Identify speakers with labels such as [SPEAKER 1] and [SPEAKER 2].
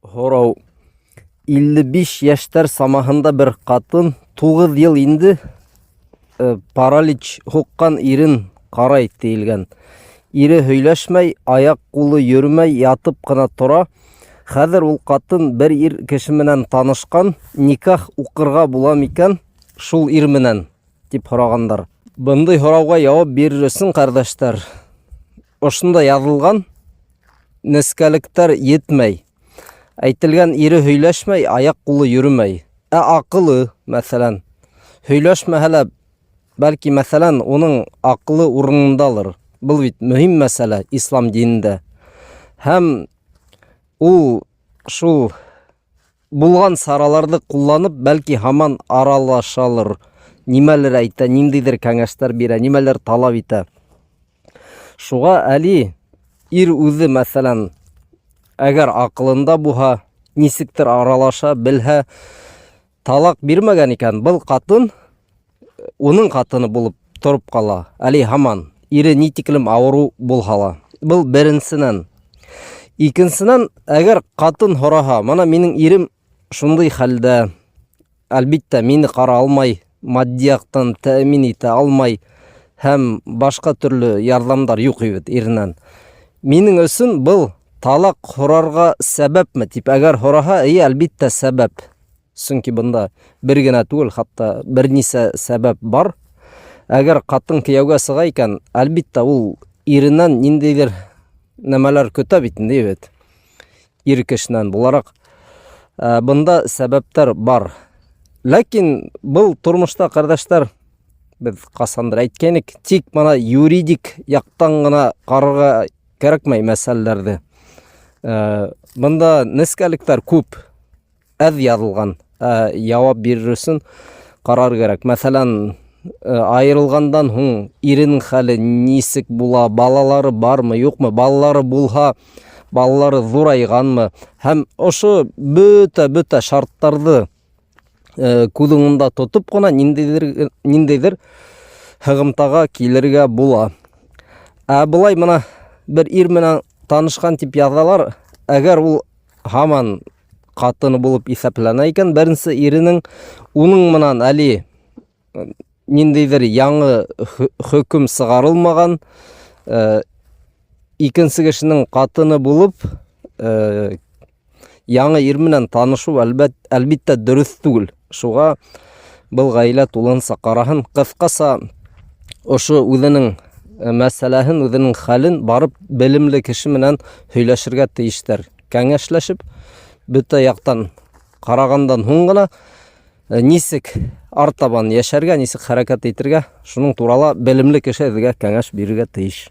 [SPEAKER 1] Һорау. 55 йәштәр самаһында бер ҡатын 9 йыл инде э, паралич һуҡҡан ирен ҡарай тиелгән. Ире һөйләшмәй, аяҡ ҡулы йөрөмәй, ятып ҡына тора. Хәҙер ул ҡатын бер ир кеше менән танышҡан, никах уҡырға була микән шул ир менән, дип һорағандар. Бындай һорауға яуап бирер өсөн, ҡәрҙәштәр, ошонда яҙылған нескәлектәр етмәй. Әйтелгән ире һөйләшмәй, аяҡ ҡулы йөрөмәй. Ә аҡылы, мәҫәлән, һөйләшмәһә лә, бәлки, мәҫәлән, уның аҡылы урынындалыр. Был бит мөһим мәсьәлә ислам динендә. Һәм ул шул булған сараларҙы ҡулланып, бәлки, һаман аралашалыр, нимәлер әйтә, ниндәйҙер кәңәштәр бирә, нимәлер талап итә. Шуға әле ир үҙе, мәҫәлән, әгәр аҡылында булһа, нисектер аралаша белһә, талаҡ бирмәгән икән, был ҡатын уның ҡатыны булып тороп ҡала. Әле һаман ире ни тиклем ауырыу булһа ла. Был беренсенән. Икенсенән, әгәр ҡатын һораһа, мына минең ирем шундай хәлдә, әлбиттә, мине ҡара алмай, матди яҡтан тәэмин итә алмай һәм башҡа төрлө ярҙамдар юҡ бит иренән. Минең өсөн был талаҡ һорарға сәбәпме тип әгәр һораһа, эйе, әлбиттә, сәбәп. Сөнки бында бер генә түгел, хатта бер нисә сәбәп бар. Әгәр ҡатын кейәүгә сыға икән, әлбиттә, ул иренән ниндәйҙер нәмәләр көтә бит инде, бит. Ир кешенән булараҡ. Ә, бында сәбәптәр бар. Ләкин был тормошта, ҡәрҙәштәр, беҙ ҡасандыр әйткәйнек, тик мына юридик яҡтан ғына ҡарарға кәрәкмәй мәсьәләләрҙе. Ә, бында нескәлектәр күп. Әҙ яҙылған, ә яуап бирер өсөн ҡарар кәрәк. Мәҫәлән, э, айырылғандан һуң иренең хәле нисек була, балалары бармы, юҡмы, балалары булһа, балалары ҙурайғанмы һәм ошо бөтә-бөтә шарттарҙы э, күҙ уңында тотоп ҡына ниндәйҙер ниндәйҙер һығымтаға килергә була. Ә былай мына бер ир менән танышҡан тип яҙалар, әгәр ул һаман ҡатыны булып иҫәпләнә икән, беренсе иренең уның менән әле ниндәйҙер яңы хөкөм сығарылмаған, э, икенсе кешенең ҡатыны булып, э, яңы ир менән танышыу әлбәт, әлбиттә дөрөҫ түгел. Шуға был ғаилә тулыһынса ҡараһын. Ҡыҫҡаса ошо үҙенең э, мәсьәләһен, үҙенең хәлен барып белемле кеше менән һөйләшергә тейештәр. Кәңәшләшеп, бөтә яҡтан ҡарағандан һуң ғына э, нисек артабан йәшәргә, нисек хәрәкәт итергә, шуның турала белемле кеше һеҙгә кәңәш бирергә тейеш.